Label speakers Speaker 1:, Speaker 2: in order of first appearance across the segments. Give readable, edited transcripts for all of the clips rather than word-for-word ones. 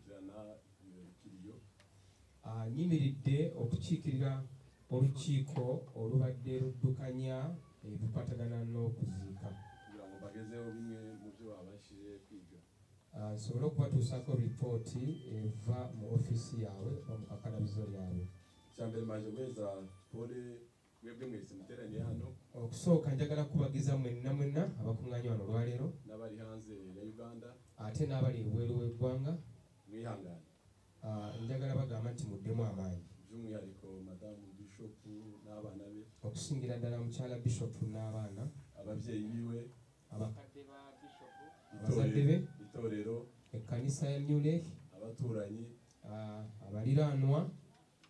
Speaker 1: Gukurikirana ikiriyo.
Speaker 2: Nyimiridde okukiikirira olukiiko olubadde luddukanya ebikwatagana n'okuziika.
Speaker 1: Kugira ngo mbagezeho bimwe mu byo babashije kwiga.
Speaker 2: Nsobole okubatuusaako ripooti eva mu ofiisi yaabwe oba mu kakalabizo lyabwe.
Speaker 1: Icya mbere, maje guheza pole mwebwe mwese muteraniye hano.
Speaker 2: Okusooka, njagala kubagiza mwenna mwenna abakuŋŋaanye wano olwaleero
Speaker 1: n'abari hanze ya Uganda.
Speaker 2: Ate n'abali ebweru w'eggwanga.
Speaker 1: Mwihangane.
Speaker 2: Njagala bagamba nti muddemu amaanyi.
Speaker 1: By'umwihariko madamu Bishop n'abana be.
Speaker 2: Okusingira ddala mukyala Bishop n'abaana.
Speaker 1: Ababyeyi biwe.
Speaker 2: Abakadde ba Bishop, abazadde be.
Speaker 1: Itorero.
Speaker 2: Ekkanisa ya New Lake.
Speaker 1: Abaturanyi.
Speaker 2: Abaliraanwa.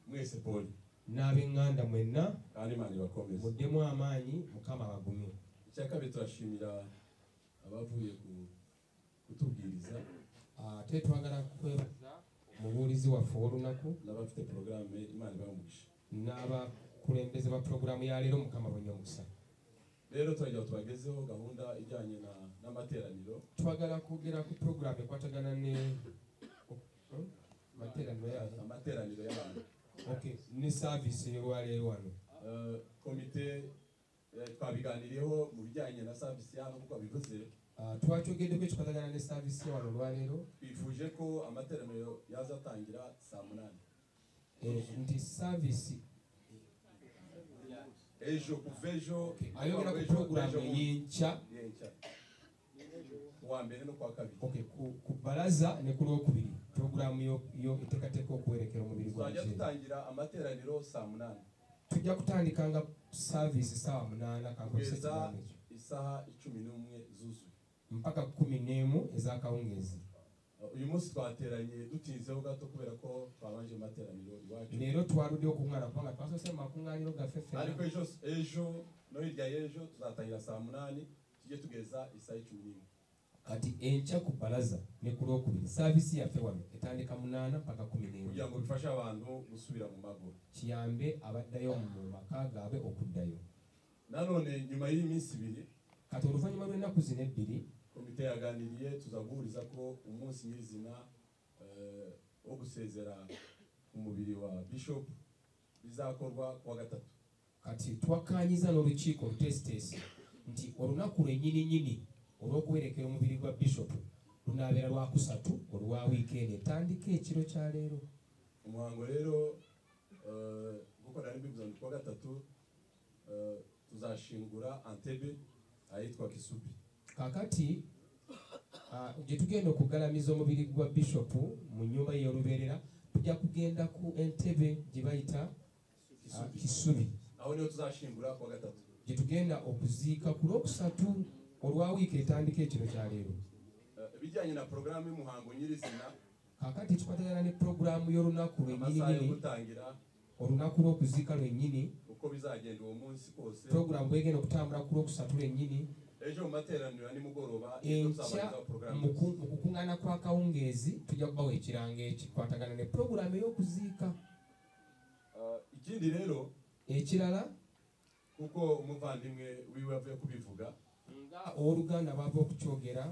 Speaker 1: Mwese pole.
Speaker 2: N'ab'eŋŋanda mwenna.
Speaker 1: Kandi Imana ibakomeze.
Speaker 2: Muddemu amaanyi, Mukama abagumye.
Speaker 1: Icya kabiri, turashimira abavuye kutubwiriza.
Speaker 2: Ate twagala kwebaza omubuulizi waffe ow'olunaku.
Speaker 1: N'abafite porogaramu, Imana ibahe umugisha.
Speaker 2: N'abakulembeze ba puroguramu ya leero, Mukama abawe omukisa.
Speaker 1: Rero turagira ngo tubagezeho gahunda ijyanye n'amateraniro.
Speaker 2: Twagala kwogera ku puroguramu ekwatagana ne materaniro yayo.
Speaker 1: Amateraniro y'abantu.
Speaker 2: Okay, ne service y'olwaleero wano.
Speaker 1: Komite twabiganiriyeho mu bijyanye na service hano nk'uko babivuze.
Speaker 2: Twakyogeddeko ekikwatagana ne service ya wano olwaleero.
Speaker 1: Twifuje ko amateraniro yazatangira saa 8.
Speaker 2: Nti service
Speaker 1: Ejo, kuva ejo.
Speaker 2: Ayogera ku
Speaker 1: ejo,
Speaker 2: puroguramu
Speaker 1: ejo bundi.
Speaker 2: ey'enkya.
Speaker 1: Y'enkya kuwa mbere no kuwa kabiri.
Speaker 2: Okay, ku balaza ne ku lwokubiri, puroguramu yo eteekateeka okuwerekera omubiri gwa
Speaker 1: Tuzajya
Speaker 2: Muzeeyi.
Speaker 1: dutangira amateraniro saa 8.
Speaker 2: Tujja kutandika nga service saawa 8, kankozese
Speaker 1: kugeza
Speaker 2: ekigambo ekyo.
Speaker 1: Isaha 11 zuzuye.
Speaker 2: Mpaka 11 ez'akawungeezi.
Speaker 1: Uyu munsi twateranye dutinzeho gato kubera ko twabanje mu materaniro iwacu.
Speaker 2: Leero twaludde okuŋŋaana kubanga twasoose mu makuŋŋaaniro gaffe ffenna.
Speaker 1: Ariko ejo, ejo no hirya y'ejo tuzatangira saa 8, tujye tugeza isaha 11.
Speaker 2: Kati enkya ku balaza ne ku lwokubiri, service yaffe wano etandika 8 mpaka 11.
Speaker 1: Kugira ngo bifashe abantu gusubira mu mago.
Speaker 2: Kiyambe abaddayo mu maka gaabwe okuddayo.
Speaker 1: Nanone nyuma y'iminsi 2,
Speaker 2: Kati oluvannyuma lw'ennaku zino 2,
Speaker 1: komite yaganiriye, tuza guhuriza ko umunsi nyirizina wo gusezera ku mubiri wa Bishop bizakorwa kuwa gatatu.
Speaker 2: Kati twakkaanyiza n'olukiiko oluteesiteesi nti olunaku lwennyini olw'okuwerekera omubiri gwa Bishop lunaabeera lwakusatu olwa wiikendi etandika ekiro kya leero.
Speaker 1: Umuhango rero, nkuko nari mbivuze, ni kuwa gatatu, tuzashingura Entebbe ahitwa Kisubi.
Speaker 2: Kaakati gye tugenda okugalamiza omubiri gwa Bishopu mu nnyumba ye y'olubeerera, tujja kugenda ku Entebe gye bayita
Speaker 1: Kisubi.
Speaker 2: Kisubi.
Speaker 1: Aho niho tuzashingura kuwa gatatu.
Speaker 2: Gye tugenda okuziika ku lwokusatu olwa wiiki etandika ekiro kya leero.
Speaker 1: Ibijyanye na porogaramu y'umuhango nyirizina,
Speaker 2: Kaakati kikwatagana ne puroguramu y'olunaku
Speaker 1: amasaha yo
Speaker 2: lwennyini,
Speaker 1: gutangira,
Speaker 2: olunaku lw'okuziika lwennyini,
Speaker 1: uko bizagenda uwo munsi kose.
Speaker 2: Puroguramu bwegenda okutambula ku lwokusatu lwennyini.
Speaker 1: Ejo mu materaniro ya nimugoroba nibwo
Speaker 2: Enkya
Speaker 1: tuzabagezaho porogaramu.
Speaker 2: mu kukuŋŋaana kwa kawungeezi tujja kubawa ekirango ekikwatagana ne puroguramu ey'okuziika.
Speaker 1: Ikindi rero,
Speaker 2: Ekirala,
Speaker 1: kuko umuvandimwe wiwe avuye kubivuga,
Speaker 2: nga owooluganda bava okukyogera,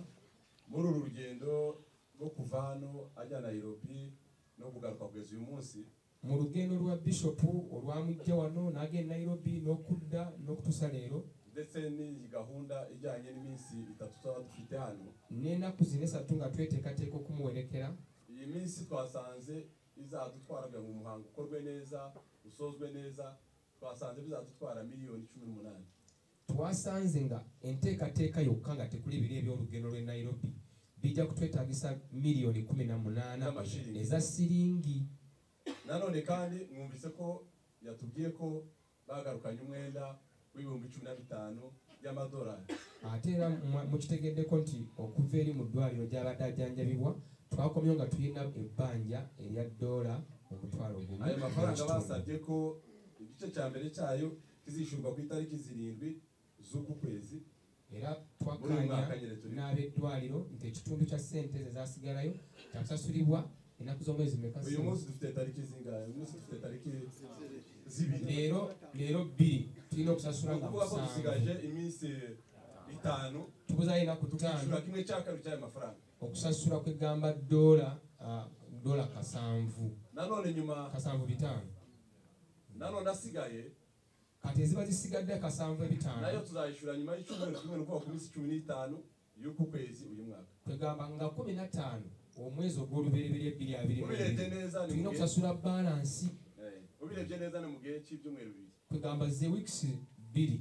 Speaker 1: muri uru rugendo rwo kuva hano ajya Nairobi no kugaruka kugeza uyu munsi,
Speaker 2: mu lugendo lwa bishopu olwamujja wano n'agenda Nairobi n'okudda n'okutuusa leero,
Speaker 1: ndetse n'iyi gahunda ijyanye n'iminsi 3 tuzaba dufite hano,
Speaker 2: n'ennaku zino 3 nga tweteekateeka okumuwerekera,
Speaker 1: iyi minsi twasanze izadutwara kugira ngo umuhango ukorwe neza, usozwe neza, twasanze bizadutwara miliyoni 18.
Speaker 2: Twasanze nga enteekateeka yokka nga tekuli biri eby'olugendo lw'e Nairobi bijja kutwetaagisa miliyoni 18
Speaker 1: Z'amashiringi.
Speaker 2: Eza siringi.
Speaker 1: Nanone kandi mwumvise ko yatubwiye ko bagarukanye umwenda w'ibihumbi 15 by'amadolari.
Speaker 2: Ate era mukitegeddeko nti okuva eri mu ddwaliro gy'abadde ajjanjabibwa twakomyewo nga tulina ebbanja erya doola 10,000.
Speaker 1: Ayo mafaranga basabye ko igice cya mbere cyayo kizishyurwa ku itariki 7 z'uku kwezi
Speaker 2: Era
Speaker 1: muri uyu
Speaker 2: twakkaanya
Speaker 1: mwaka nyine turimo.
Speaker 2: N'ab'eddwaliro nti ekitundu kya ssente ezo ezasigalayo kyakusasulibwa ennaku z'omwezi meka?
Speaker 1: Uyu munsi dufite tariki zingahe? Uyu munsi dufite tariki 2.
Speaker 2: Leero 2, tulina okusasula
Speaker 1: Ni
Speaker 2: nga
Speaker 1: ukuvuga ko
Speaker 2: 7.
Speaker 1: Dusigaje iminsi 5
Speaker 2: Tubuzayo ennaku 5
Speaker 1: tukishyura kimwe cya kabiri cy'ayo mafaranga.
Speaker 2: Okusasula kwegamba doola dola 7.
Speaker 1: Nanone nyuma
Speaker 2: 75.
Speaker 1: Nanone asigaye
Speaker 2: kati eziba zisigadde 75
Speaker 1: nayo tuzayishura nyuma y'icyumweru kimwe nuko ku minsi 15 y'uku kwezi uyu mwaka.
Speaker 2: Kwegamba nga 15 omwezi ogw'olubereberye 2022.
Speaker 1: Ubirebye neza ni
Speaker 2: tulina okusasula balance.
Speaker 1: Ubirebye neza ni mu gihe cy'ibyumweru bibiri.
Speaker 2: Kwegamba ze weeks 2.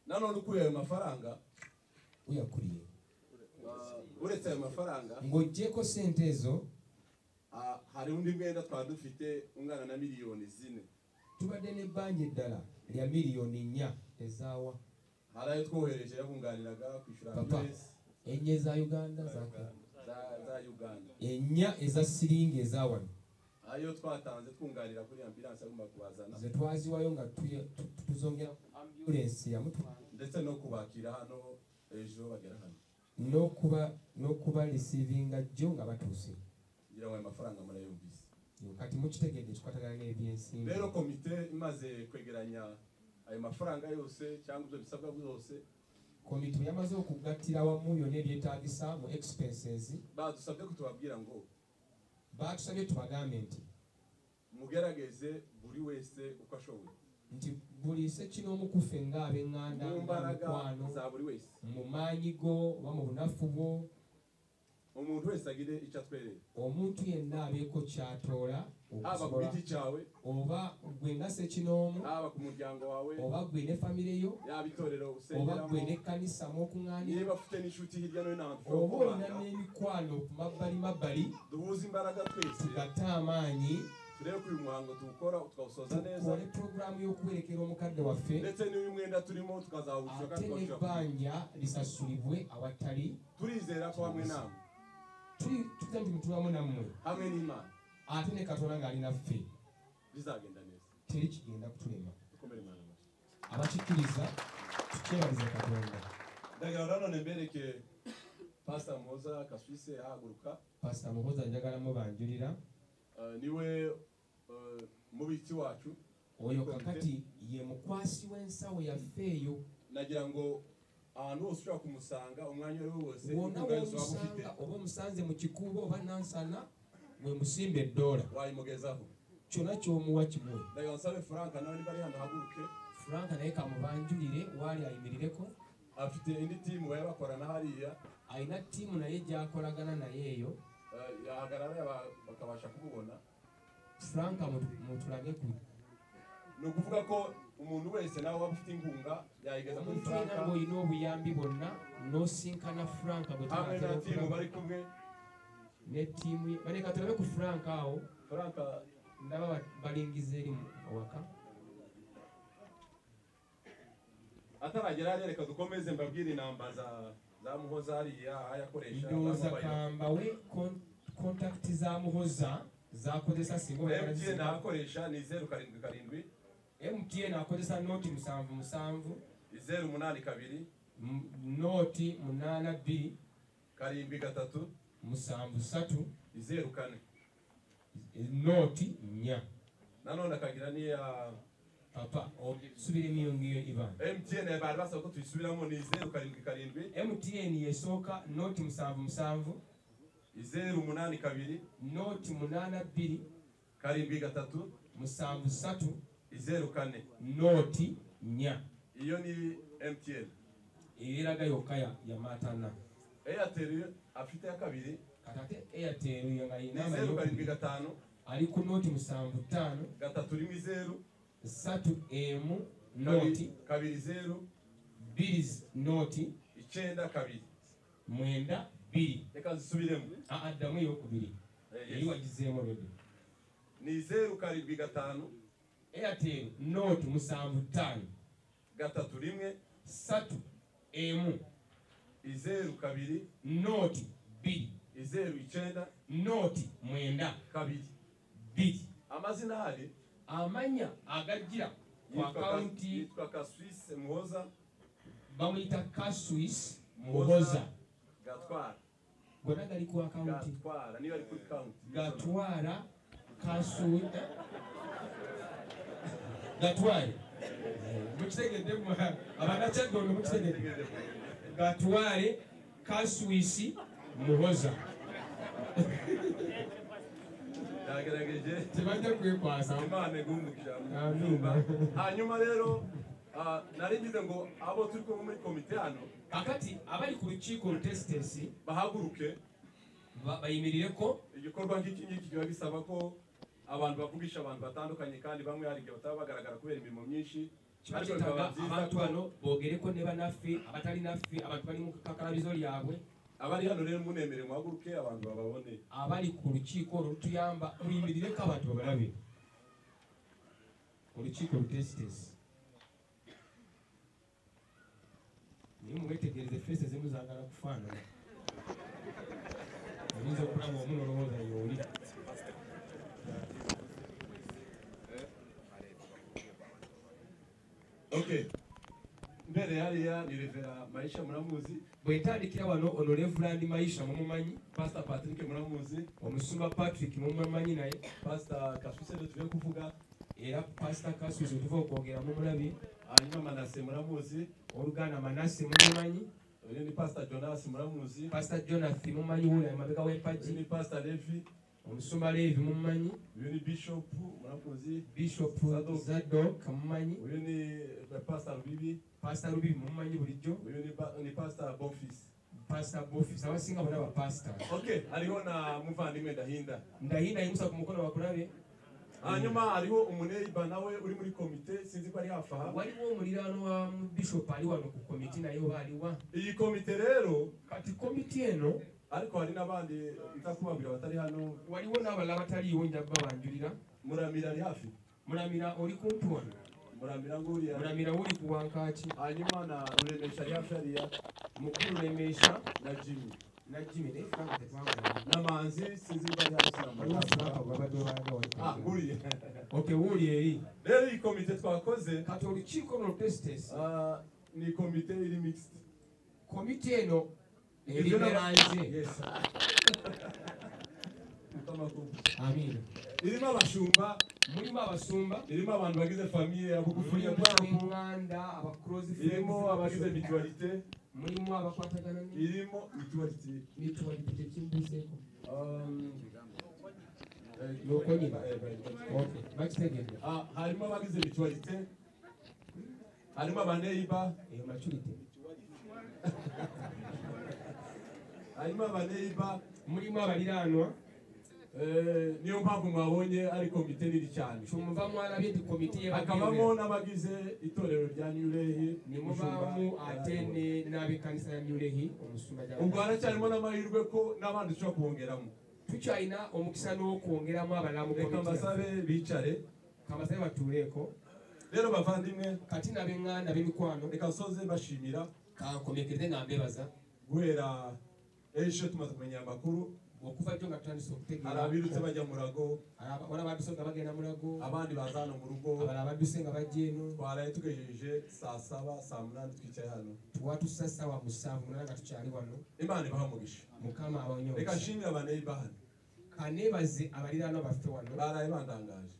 Speaker 1: Nanone ukuye ayo mafaranga
Speaker 2: uyakuriye.
Speaker 1: Uretse ayo mafaranga
Speaker 2: ng'oggyeko ssente ezo
Speaker 1: hari undi mwenda twari dufite ungana na miliyoni 4.
Speaker 2: Tubadde n'ebbanja eddala lya miliyoni 4 ezaawa.
Speaker 1: Hari ayo twohereje yabunganiraga kwishyura ambulance.
Speaker 2: 4 za Uganda za
Speaker 1: Uganda.
Speaker 2: 4 eza siringi eza wano.
Speaker 1: Ayo twatanze twunganira kuri ambulance agomba kubazana.
Speaker 2: Ze twaziwayo nga tuzongera ambulance yamutwara.
Speaker 1: Ndetse no kubakira hano ejo bagera hano.
Speaker 2: No kuba receivinga jo nga batuuse.
Speaker 1: Ngira ngo ayo mafaranga murayumvise.
Speaker 2: Kati mukitegedde kikwatagana n'ebyensimbi.
Speaker 1: Rero komite imaze kwegeranya ayo mafaranga yose cyangwa ibyo bisabwa byose,
Speaker 2: komite yamaze okugattira wamu byonna ebyetaagisa mu expenses.
Speaker 1: Badusabye kutubabwira ngo
Speaker 2: batusabye tubagambe nti
Speaker 1: mugerageze buri wese uko ashoboye,
Speaker 2: nti buli ssekinoomu ku ffe ng'ab'eŋŋanda,
Speaker 1: mu mbaraga
Speaker 2: ng'amikwano,
Speaker 1: za buri wese,
Speaker 2: mu maanyi go oba mu bunafu bwo,
Speaker 1: umuntu wese agire icyo atwerera,
Speaker 2: omuntu yenna abeeko ky'atoola
Speaker 1: haba ku
Speaker 2: okusobola,
Speaker 1: giti cyawe,
Speaker 2: oba gwe nga ssekinoomu,
Speaker 1: haba ku muryango wawe,
Speaker 2: oba gwe ne famire yo,
Speaker 1: yaba itorero
Speaker 2: oba
Speaker 1: usengeramo,
Speaker 2: gwe n'ekkanisa mw'okuŋŋaanira,
Speaker 1: niba ufite n'inshuti hirya no hino ahantu
Speaker 2: oba
Speaker 1: ushobora
Speaker 2: olina
Speaker 1: kubana,
Speaker 2: n'emikwano ku mabbali mabbali,
Speaker 1: duhuze imbaraga twese,
Speaker 2: tugatte amaanyi,
Speaker 1: turebe ko uyu muhango tuwukora tukawusoza neza,
Speaker 2: tukole puroguraamu y'okuwerekera omukadde waffe,
Speaker 1: ndetse n'uyu mwenda turimo tukazawushyura kandi
Speaker 2: ate
Speaker 1: tukawushyura.
Speaker 2: n'ebbanja lisasulibwe awatali.
Speaker 1: Turizera ko hamwe namwe
Speaker 2: tuza nti mutulamu nammwe
Speaker 1: hamwe n'Imana
Speaker 2: ate ne Katonda ng'ali naffe
Speaker 1: bizagenda neza,
Speaker 2: teri kigenda kutulema.
Speaker 1: Dukomere Imana amashyi.
Speaker 2: Abakikkiriza tukyebalize Katonda.
Speaker 1: Ndagira nanone mbereke Pastor Muhoza Kaswise ahaguruka.
Speaker 2: Pastor Muhoza njagala mubanjulira.
Speaker 1: Niwe mubitsi wacu.
Speaker 2: Oyo kakati ye mukwasi w'ensawo yaffe eyo.
Speaker 1: Nagira ngo ahantu hose ushobora kumusanga umwanya uwo ari wo wose,
Speaker 2: wonna
Speaker 1: inkunga yose waba ufite,
Speaker 2: w'omusanga oba omusanze mu kikuubo oba Nansana, mwe musimba eddoola
Speaker 1: wayimugezaho
Speaker 2: kyonna ky'omuwa kimuwe.
Speaker 1: Ndagira nsabe Frank nawe niba ari hano ahaguruke.
Speaker 2: Frank naye kamubanjulire waali ayimirireko.
Speaker 1: Afite indi timu baba bakorana hariya,
Speaker 2: alina ttiimu naye gy'akolagana naye eyo.
Speaker 1: Yahagarara bakabasha kumubona.
Speaker 2: Frank mutulage ku.
Speaker 1: Ni ukuvuga ko umuntu wese nawe waba ufite inkunga yayigeza kuri
Speaker 2: Omuntu yenna
Speaker 1: Frank.
Speaker 2: ng'olina obuyambi bwonna n'osinkana Frank bwe
Speaker 1: Hamwe na
Speaker 2: tunaatera
Speaker 1: timu
Speaker 2: okulaba.
Speaker 1: bari kumwe.
Speaker 2: Ne ttiimu ye. Baleka tulabe ku Frank awo.
Speaker 1: Frank
Speaker 2: ndaba balingiza eri waka.
Speaker 1: Ataragera hariya reka dukomeze mbabwire inamba za Muhoza hariya aho yakoresha, za
Speaker 2: Ndowooza
Speaker 1: mobile.
Speaker 2: kambawe contact za Muhoza zakozesa singa oba
Speaker 1: MTN
Speaker 2: yagala
Speaker 1: akoresha ni 077.
Speaker 2: MTN akozesa noti 77.
Speaker 1: 082.
Speaker 2: Noti 82.
Speaker 1: 73.
Speaker 2: 73.
Speaker 1: 04.
Speaker 2: Noti 4.
Speaker 1: Nanone akagira n'iya
Speaker 2: Papa, subiremo iyo ngiyo Ivan.
Speaker 1: MTN bari basaba ko tuyisubiramo ni 077.
Speaker 2: MTN yesooka noti 77.
Speaker 1: 082.
Speaker 2: Noti 82.
Speaker 1: 73.
Speaker 2: 73.
Speaker 1: 04.
Speaker 2: Noti 4.
Speaker 1: Iyo ni MTN.
Speaker 2: Eraga yokka ya Matana.
Speaker 1: Airtel afite ya kabiri.
Speaker 2: Kati ate Airtel yo nga
Speaker 1: Ni
Speaker 2: inamba
Speaker 1: zeru
Speaker 2: yo
Speaker 1: karindwi gatanu.
Speaker 2: Ali ku noti 75.
Speaker 1: 3 1 0.
Speaker 2: 3 emu noti
Speaker 1: 2 0.
Speaker 2: 2 noti
Speaker 1: 9 2.
Speaker 2: 9 2.
Speaker 1: Reka zisubiremo.
Speaker 2: Addamu eyokubiri. Eri wagizeemu already.
Speaker 1: Ni 075.
Speaker 2: Airtel noti 75.
Speaker 1: 3 1.
Speaker 2: 3 emu.
Speaker 1: 0 2.
Speaker 2: Noti 2.
Speaker 1: 0 9.
Speaker 2: Noti 9.
Speaker 1: 2.
Speaker 2: 2.
Speaker 1: Amazina ahari.
Speaker 2: Amanya agajjira ku akawunti
Speaker 1: Yitwa Kaswise Muhoza.
Speaker 2: Bamuyita Kaswise Muhoza.
Speaker 1: Gatwara.
Speaker 2: Gonna gali ku akawunti.
Speaker 1: Gatwara niba ari kuri account.
Speaker 2: Gatwara Kaswise Gatware. Mukitegedde abanakyaddondo mukitegedde. Gatware Kaswisi Muhoza.
Speaker 1: Yagerageje.
Speaker 2: Tebajja kwekwasa.
Speaker 1: Imana iguhe umugisha.
Speaker 2: Amiina.
Speaker 1: Hanyuma rero nari ngize ngo abo turi kumwe muri komite hano
Speaker 2: kakati abali ku lukiiko olutesitesi
Speaker 1: bahaguruke
Speaker 2: bayimirireko.
Speaker 1: Igikorwa nk'iki ngiki kiba bisaba ko abantu bavugisha abantu batandukanye kandi bamwe hari igihe bataba bagaragara kubera imirimo myinshi.
Speaker 2: Kiba kyetaaga abantu bano boogereko ne bannaffe abatali naffe, abantu bali mu kakalabizo lyabwe.
Speaker 1: Abari hano rero munemere muhaguruke abantu bababone.
Speaker 2: Abali ku lukiiko olwo lutuyamba muyimirireko abantu babalabe. Olukiiko olutesitesi naye mwetegereze feesi ezimu zaagala kufaanana. Oyinza okulaba omu n'olowooza y'oli.
Speaker 1: Okay. Mbere hariya ni Revera Maisha muramuzi.
Speaker 2: Bwe ntandikira wano ono Reverend Maisha mumumanyi.
Speaker 1: Pastor Patrick muramuzi.
Speaker 2: Omusumba Patrick mumumanyi naye.
Speaker 1: Pastor Kasuse tuvuye kuvuga.
Speaker 2: Era Pastor Kasuse tuva okwogera mumulabye.
Speaker 1: Hanyuma Manase muramuzi.
Speaker 2: Oluganda Manase mumumanyi.
Speaker 1: Uyu ni Pastor Jonas muramuzi.
Speaker 2: Pastor Jonas mumanyi wuula emabega w'empagi.
Speaker 1: Uyu ni Pastor Levi.
Speaker 2: Omusumba Levi mumumanyi.
Speaker 1: Uyu ni Bishop muramuzi.
Speaker 2: Bishop Zadok mumanyi.
Speaker 1: Uyu ni Pastor Rubibi.
Speaker 2: Pastor Rubibi mumanyi bulijjo.
Speaker 1: Uyu ni Pastor Bonfils.
Speaker 2: Pastor Bonfils abasinga bonna ba pastor.
Speaker 1: Okay, hariho na muvandimwe Ndahinda.
Speaker 2: Ndahinda yimusa ku mukono bakulabe.
Speaker 1: Hanyuma hariho umuneiba nawe uri muri komite sinzi ko ari hafi aha.
Speaker 2: Waliwo omuliraano wa Bishop ali wano ku komite naye oba aliwa.
Speaker 1: Iyi komite rero
Speaker 2: kati komite eno
Speaker 1: ariko hari n'abandi nza kubabwira batari hano.
Speaker 2: Waliwo n'abalala bataliiwo nja kubabanjulira.
Speaker 1: Muramira ari hafi.
Speaker 2: Muramira oli kumpi wano.
Speaker 1: Muramira nguriya.
Speaker 2: Muramira uli ku wankaaki.
Speaker 1: Hanyuma na Ruremesha ari hafi hariya.
Speaker 2: Mukuru Ruremesha
Speaker 1: na Jimmy.
Speaker 2: Na Jimmy naye Frank tetwamulabye.
Speaker 1: Na Manzi sinzi ko ari hafi
Speaker 2: sinamulabye. Waliwo Frank babadde balaga wali.
Speaker 1: Ah, nguriya.
Speaker 2: Okay, wuli eri.
Speaker 1: Rero iyi komite twakoze
Speaker 2: kati olukiiko luno olutesitesi
Speaker 1: ni komite iri mixed.
Speaker 2: Komite eno eri meranze.
Speaker 1: Yes.
Speaker 2: Amina.
Speaker 1: Irimo abashumba,
Speaker 2: mulimu abasumba,
Speaker 1: irimo abantu bagize famille ya bugufi ya
Speaker 2: bw'inganda, aba close friends,
Speaker 1: irimo abagize mutualité,
Speaker 2: mulimu abakwatagana,
Speaker 1: irimo mutualité.
Speaker 2: Mutualité tekimbuzeeko. Nuko nyine. Okay, bakitegedde.
Speaker 1: Harimo abagize mutualité, harimo abaneiba,
Speaker 2: eyo maturity.
Speaker 1: Harimo abaneiba,
Speaker 2: mulimu abaliraanwa.
Speaker 1: Niyo mpamvu mwabonye ari komite nini cyane.
Speaker 2: Kyumuva mwalabye nti komite
Speaker 1: hakabamo n'abagize itorero rya New Lehi,
Speaker 2: nimubamu ate n'ab'ekkanisa ya New Lehi omusumba.
Speaker 1: Ubwo haracyarimo n'amahirwe ko n'abandi dushobora kubongeramo.
Speaker 2: Tukyalina omukisa n'okwongeramu abalala mu komite.
Speaker 1: Reka mbasabe bicare.
Speaker 2: Kabasabe batuuleko.
Speaker 1: Rero bavandimwe
Speaker 2: kati n'ab'enganda b'emikwano
Speaker 1: reka nsoze mbashimira.
Speaker 2: Kankomekereze nga mbebaza.
Speaker 1: Guhera ejo tumaze kumenya amakuru.
Speaker 2: Okuva jjo nga tutandise okutegeera.
Speaker 1: Hari abirutse bajya Murago,
Speaker 2: waliwo abadduse nga bagenda Murago,
Speaker 1: abandi baza hano mu rugo,
Speaker 2: abalala badduse nga bajja eno.
Speaker 1: Twaraye tugejeje saa 7 saa 8 twicaye hano.
Speaker 2: Twatusa ssaawa 7 8 nga tukyali wano.
Speaker 1: Imana ibahe umugisha.
Speaker 2: Mukama abawe omukisa.
Speaker 1: Reka nshimire abaneiba hano.
Speaker 2: Kaneebaze abaliraanwa baffe wano.
Speaker 1: Baraye bandangaje.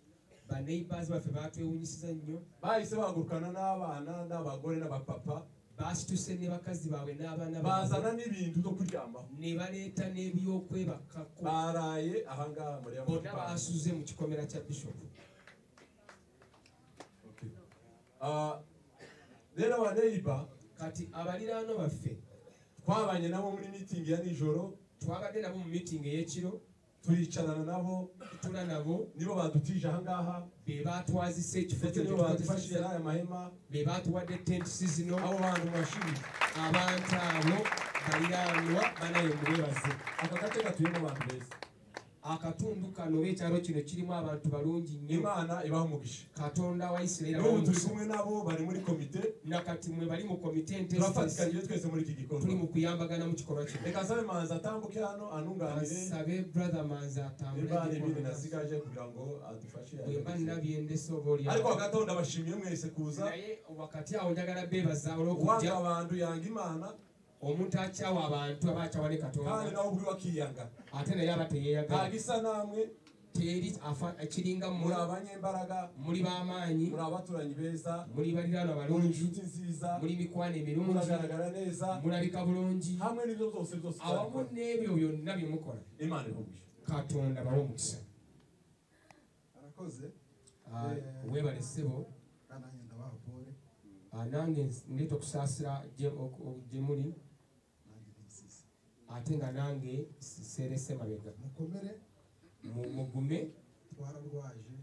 Speaker 2: Baneighbors baffe batwewuunyisiza nnyo.
Speaker 1: Bahise bahagurukana n'abana n'abagore n'abapapa.
Speaker 2: Basituse ne bakazi baabwe n'abaana baabwe.
Speaker 1: Bazana n'ibintu byo kuryamaho.
Speaker 2: Ne baleeta n'ebyokwebakako.
Speaker 1: Baraye ahangaha muri ya
Speaker 2: Bonna basuze mu kikomera kya Bishop.
Speaker 1: Okay. Rero abaneiba
Speaker 2: kati abaliraano baffe
Speaker 1: twabanye nabo muri meeting ya nijoro,
Speaker 2: twabadde nabo mu meeting ey'ekiro,
Speaker 1: turicarana nabo,
Speaker 2: tutula nabo,
Speaker 1: nibo badutije ahangaha,
Speaker 2: be batwazise ekifo
Speaker 1: ndetse nibo badufashije n'aya mahema,
Speaker 2: be batuwadde tents zino.
Speaker 1: Abo bantu bashimye.
Speaker 2: Abantu abo baliraanwa banaye mubebaze.
Speaker 1: Aka gace gatuyemo abantu beza.
Speaker 2: Akatundu kano oba ekyalo kino kirimu abantu balungi nnyo.
Speaker 1: Imana ibahe umugisha.
Speaker 2: Katonda wa Isirayeli
Speaker 1: N'ubu turi
Speaker 2: abahe
Speaker 1: kumwe nabo bari muri komite.
Speaker 2: Nakati mwe bali mu komite entesitesi.
Speaker 1: Turafatikanyije twese muri iki gikorwa.
Speaker 2: Tuli mu kuyambagana mu kikolwa kino.
Speaker 1: Reka nsabe Manzi atambuke hano anunganire.
Speaker 2: Nsabe brother Manzi atambule.
Speaker 1: Niba hari ibindi nasigaje kugira ngo adufashe.
Speaker 2: Bwe mba nnabyendese oba oli awo.
Speaker 1: Ariko hagati aho ndabashimiye mwese kuza.
Speaker 2: Naye wakati awo njagala beebaza olw'okujja.
Speaker 1: Uwanga abantu yanga Imana.
Speaker 2: Omuntu akyawa abantu aba akyawa ne Katonda.
Speaker 1: Kandi nawe ubwiwe akiyanga.
Speaker 2: Ate naye aba teyeeyagala.
Speaker 1: Ntagisa namwe.
Speaker 2: Teri afa kiringa mmwe.
Speaker 1: Muri abanyembaraga.
Speaker 2: Muri b'amaanyi.
Speaker 1: Muri abaturanyi beza.
Speaker 2: Muri baliraanwa
Speaker 1: Muri
Speaker 2: balungi.
Speaker 1: inshuti nziza.
Speaker 2: Muri mikwano emirungi.
Speaker 1: Muragaragara neza.
Speaker 2: Mulabika bulungi.
Speaker 1: Hamwe n'ibyo byose byose
Speaker 2: Awamu
Speaker 1: twabikora.
Speaker 2: n'ebyo byonna bye mukola.
Speaker 1: Imana ibahe umugisha.
Speaker 2: Katonda abawe omukisa.
Speaker 3: Murakoze.
Speaker 2: Webale ssebo.
Speaker 3: Nange ndabaha pole.
Speaker 2: Nange ndeeta okusaasira gye muli. Ate nga nange seerese mabega.
Speaker 3: Mukomere.
Speaker 2: Mugume.
Speaker 3: Twararwaje.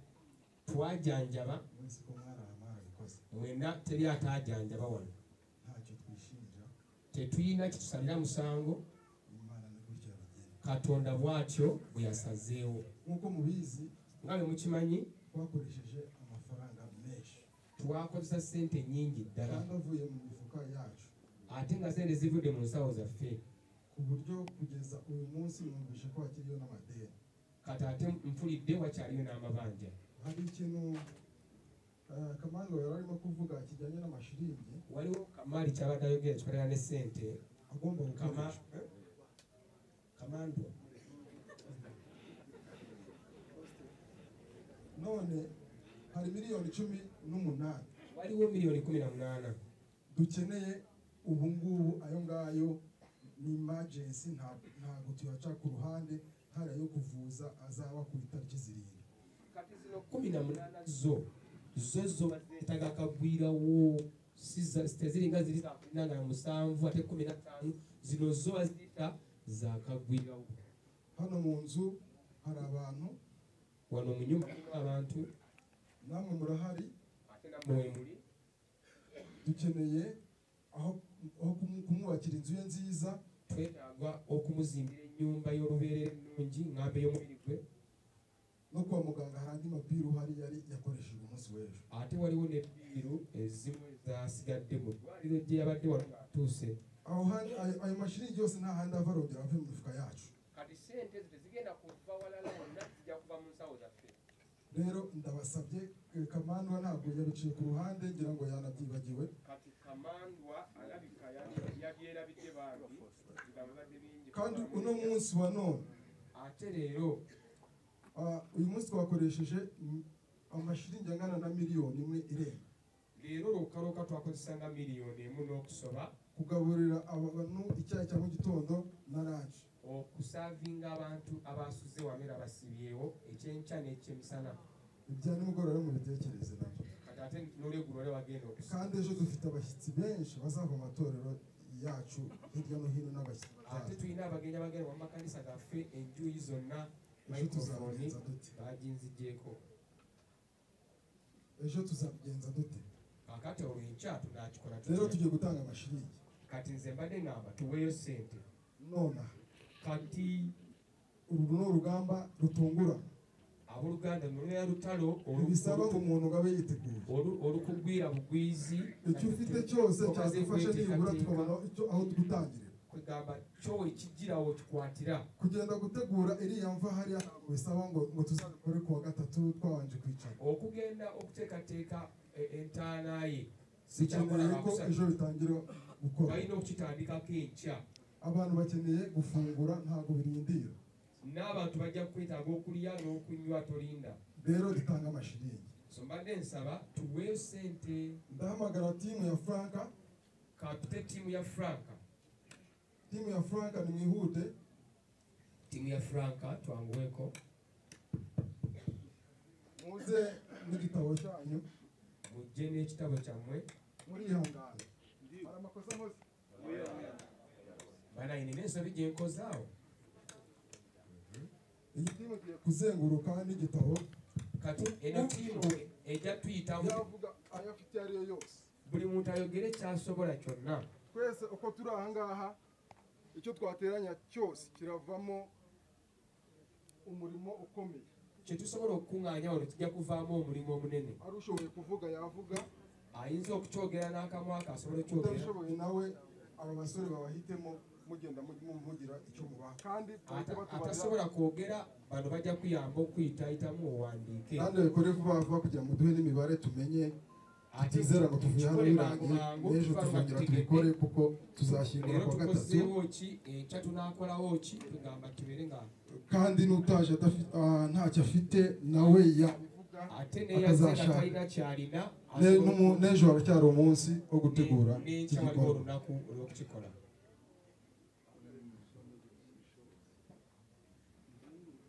Speaker 2: Twajanjaba.
Speaker 3: Mwese ko mwarabikoze.
Speaker 2: Mwenna teri ataajanjaba wano.
Speaker 3: Ntacyo twishinja.
Speaker 2: Tetulina kitusalira musango.
Speaker 3: Imana ni gutya bigenda.
Speaker 2: Katonda bw'atyo bwe yasazeewo.
Speaker 3: Nk'uko mubizi,
Speaker 2: nga bwe mukimanyi,
Speaker 3: twakoresheje amafaranga menshi.
Speaker 2: Twakozesa ssente nnyingi ddala.
Speaker 3: Kandi avuye mu mifuka yacu.
Speaker 2: Ate nga ssente zivudde mu nsawo zaffe.
Speaker 3: Ku buryo kugeza uyu munsi numvise ko hakiriyo n'amadeni.
Speaker 2: Kati ate mpulidde wakyaliyo n'amabanja.
Speaker 3: Hari ikintu Kamandwa yari arimo kuvuga kijyanye n'amashiringi.
Speaker 2: Waliwo Kamali kyabadde ayogera kikolera ne ssente
Speaker 3: agomba gukoresha.
Speaker 2: Kamandwa.
Speaker 3: None hari 18 miliyoni.
Speaker 2: Waliwo 18 miliyoni.
Speaker 3: Dukeneye ubu ngubu ayo ngayo ni emergency, ntabwo tuyaca ku ruhande, hari ayo kuvuza azaba ku itariki 7.
Speaker 2: Kati zino 18 zo zo bazeetaga akagwirawo, teziringa ziri za 17 ate 15, zino zo baziyita zakagwirawo.
Speaker 3: Hano mu nzu hari abantu,
Speaker 2: wano mu nyumba mulimu abantu,
Speaker 3: namwe murahari,
Speaker 2: ate nammwe muli.
Speaker 3: Dukeneye aho kumwubakira inzu ye nziza.
Speaker 2: Twetaaga okumuzimbira ennyumba y'olubeerera ennungi, ŋŋambe y'omubiri gwe.
Speaker 3: No kwa muganga hari andi mabiru hari yari yakoreshejwe umunsi w'ejo.
Speaker 2: Ate waliwo ne biiru ezimu ezasigadde mu ddwaliro gye yabadde wano ng'atuuse.
Speaker 3: Aho handi ayo mashiringi yose nta handi ava, arongera ave mu mifuka yacu.
Speaker 2: Kati ssente ezo tezigenda kuva walala wonna, zijja kuva mu nsawo zaffe.
Speaker 3: Rero ndabasabye, Kamandwa ntabwo yabiciye ku ruhande, ngira ngo yanabyibagiwe.
Speaker 2: Kati Kamandwa alabika yabyerabidde bambi, bigambo bibadde bingi.
Speaker 3: Kandi uno munsi wa none,
Speaker 2: ate leero,
Speaker 3: uyu munsi twakoresheje amashiringi angana na 1 miliyoni irenga.
Speaker 2: Leero lwokka twakozesa nga 1 miliyoni n'okusoba.
Speaker 3: Kugaburira abantu icyayi cya mu gitondo na lunch.
Speaker 2: Okusaavinga abantu abasuze wano era basibyewo ekyenkya n'ekyemisana.
Speaker 3: Ibya nimugoroba rero mubitekereze nabyo.
Speaker 2: Kati ate n'olweggulo wali wagenda okusiba.
Speaker 3: Kandi ejo dufite abashyitsi benshi bazava mu matorero yacu hirya no hino n'abashyitsi
Speaker 2: Ate
Speaker 3: bazaza.
Speaker 2: tulina abagenyi abagenda mu makanisa gaffe enjuyi zonna.
Speaker 3: Ejo
Speaker 2: Microphone
Speaker 3: tuzabigenza dute?
Speaker 2: baginzigyeko.
Speaker 3: Ejo tuzabigenza dute?
Speaker 2: Kakati olwenkya tunakikola
Speaker 3: Rero
Speaker 2: tutya?
Speaker 3: tugiye gutanga amashiringi.
Speaker 2: Kati nze mbadde ŋŋamba tuweeyo ssente.
Speaker 3: Nonaha.
Speaker 2: Kati.
Speaker 3: Uru ni urugamba rutungurana.
Speaker 2: Abooluganda, lubeera lutalo
Speaker 3: Ntibisaba ngo umuntu ngo abe yiteguye.
Speaker 2: olukugwira bugwizi.
Speaker 3: Icyo ufite cyose
Speaker 2: Omaze
Speaker 3: cyadufasha nibura
Speaker 2: kweteekateeka.
Speaker 3: tukabona icyo aho gutangirira.
Speaker 2: Kwegamba kyo ekigirawo kikwatira.
Speaker 3: Kugenda gutegura iriya mva hariya ntabwo bisaba ngo tuzabikore ku wa gatatu twabanje kwicara.
Speaker 2: Okugenda okuteekateeka entaana ye
Speaker 3: Dukeneye ko ejo bitangira gukora.
Speaker 2: Balina okukitandikako enkya.
Speaker 3: Abantu bakeneye gufungura, ntabwo birindira.
Speaker 2: N'abantu bajja kwetaaga okulya n'okunywa, tolinda.
Speaker 3: Rero dutanga amashiringi.
Speaker 2: So mbadde nsaba tuweeyo ssente.
Speaker 3: Ndahamagara timu ya Franka.
Speaker 2: Katute ttiimu ya Franka.
Speaker 3: Timu ya Franka, nimwihute.
Speaker 2: Ttiimu ya Franka, twanguweko.
Speaker 3: Muze n'igitabo cyanyu.
Speaker 2: Mujje n'ekitabo kyammwe.
Speaker 3: Murihangana, hari amakosa nkoze?
Speaker 2: Banaye, nina ensobi gye nkoze awo?
Speaker 3: Iyi timu igiye kuzenguruka n'igitabo.
Speaker 2: Kati eno ttiimu ejja tuyitamu.
Speaker 3: Yavuga ayo afite ayo ariyo yose.
Speaker 2: Buli muntu ayogere kyasobola kyonna.
Speaker 3: Twese uko turi aha ngaha, icyo twateranya cyose kiravamo umurimo ukomeye.
Speaker 2: Kye tusobola okukuŋŋaanya wano kijja kuvaamu omulimu omunene.
Speaker 3: Ari ushoboye kuvuga yavuga.
Speaker 2: Ayinza okukyogera n'akamwa ke asobola okyogera.
Speaker 3: Utabishoboye nawe, aba basore babahitemo, mugenda mugira icyo mubaha kandi batubarira.
Speaker 2: Atasobola kwogera, bano bajja kuyamba okuyitayitamu owandiike.
Speaker 3: Kandi babikore vuba vuba kugira ngo duhe n'imibare tumenye.
Speaker 2: Ate
Speaker 3: Tutizera ngo tuvuye hano
Speaker 2: tukikole mangu
Speaker 3: birangiye,
Speaker 2: mangu,
Speaker 3: n'ejo
Speaker 2: tuva
Speaker 3: tuzongera
Speaker 2: tutegedde.
Speaker 3: tubikore kuko tuzashyingura
Speaker 2: Leero
Speaker 3: kuwa gatatu.
Speaker 2: tukozeewo ki, enkya tunaakolawo ki, tugamba tubeere nga
Speaker 3: Kandi n'utaje ntacyo afite nawe yabivuga
Speaker 2: ate neyaze nga
Speaker 3: akazashaka.
Speaker 2: talina kyalina asobola
Speaker 3: N'ejo haracyari umunsi wo gutegura iki
Speaker 2: n'enkya waliwo
Speaker 3: gikorwa.
Speaker 2: olunaku olw'okukikola.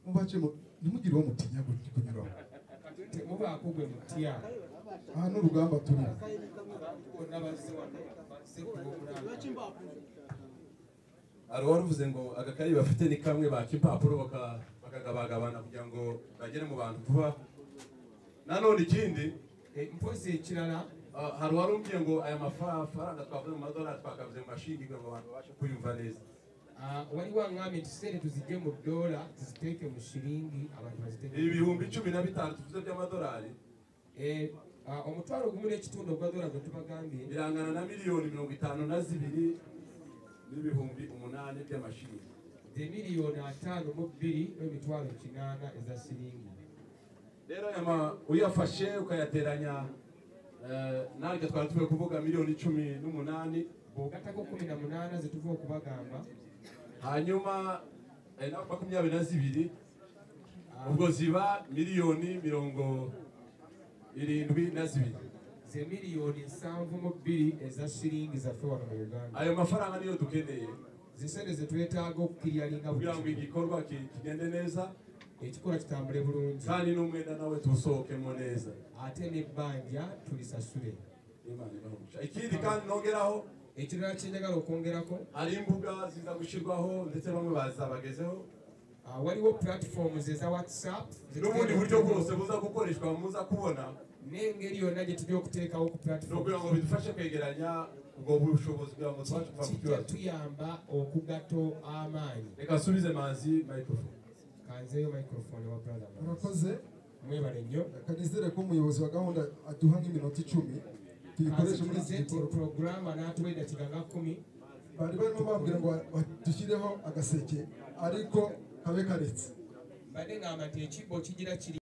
Speaker 3: Mubace ntimugire uwo mutinya kunyuraho.
Speaker 2: Kati Temubaako gwe mutya.
Speaker 3: Aha ni urugamba turimo.
Speaker 2: Abantu bonna bazze wano bazze kulw'omulanga.
Speaker 1: Hari uwaruvuze ngo agakayi bafite ni kamwe baka impapuro bakagabagabana kugira ngo bagere mu bantu vuba. Nanone ikindi
Speaker 2: mpozi ekirala,
Speaker 1: hari uwarumbwiye ngo aya mafaranga twavuze mu madolari twakavuze mu mashingi kugira ngo abantu babashe kuyumva neza.
Speaker 2: Wali waŋŋambye nti ssente tuzigye mu dola tuziteeke mu shiringi abantu baziteeke.
Speaker 1: 15,000 tuvuze by'amadolari.
Speaker 2: 1.5 ogwa dola gwe tubagambye
Speaker 1: birangana na 52,800,000 by'amashiringi.
Speaker 2: Ze 52,800,000 eza shiringi.
Speaker 1: Rero aya uyafashe ukayateranya nange twari tuvuye kuvuga 18,000,000
Speaker 2: bw'ogattako 18 ze tuva okubagamba,
Speaker 1: hanyuma na 22 ubwo ziba 72,000,000.
Speaker 2: Ze 72,000,000 eza shiringi zaffe wano mu Uganda.
Speaker 1: Ayo mafaranga niyo dukeneye.
Speaker 2: Ze sente ze twetaaga okukiryalinga
Speaker 1: kugira ngo igikorwa kigende neza,
Speaker 2: ekikolwa kitambule bulungi,
Speaker 1: kandi n'umwenda nawe tuwusohokemo neza,
Speaker 2: ate n'ebbanja tulisasule.
Speaker 1: Imana ibahe umugisha. Ikindi kandi nongeraho,
Speaker 2: ekirala kye njagala okwongerako,
Speaker 1: hari imbuga ziza gushyirwaho ndetse bamwe bazabagezeho.
Speaker 2: Waliwo platforms eza WhatsApp
Speaker 1: n'ubundi buryo bwose buza gukoreshwa muza kubona,
Speaker 2: n'engeri yonna gye tujja okuteekawo ku platform
Speaker 1: kugira ngo bidufashe kwegeranya ubwo bushobozi kugira ngo tubashe kuva mu kibazo.
Speaker 2: Kijja tuyamba okugatta amaanyi.
Speaker 1: Reka nsubize Manzi microphone.
Speaker 2: Kanzeeyo microphone wa brother Manzi.
Speaker 3: Murakoze.
Speaker 2: Mwebale nnyo.
Speaker 3: Reka nizere ko umuyobozi wa gahunda aduha nk'iminota 10 tuyikoreshe muri iki gikorwa.
Speaker 2: Porogaramu n'atuwa eddakiika nga 10.
Speaker 3: Bari barimo bambwira ngo dushyireho agaseke ariko kabe karetse.
Speaker 2: Mbadde ngamba nti ekibbo kigira kiri.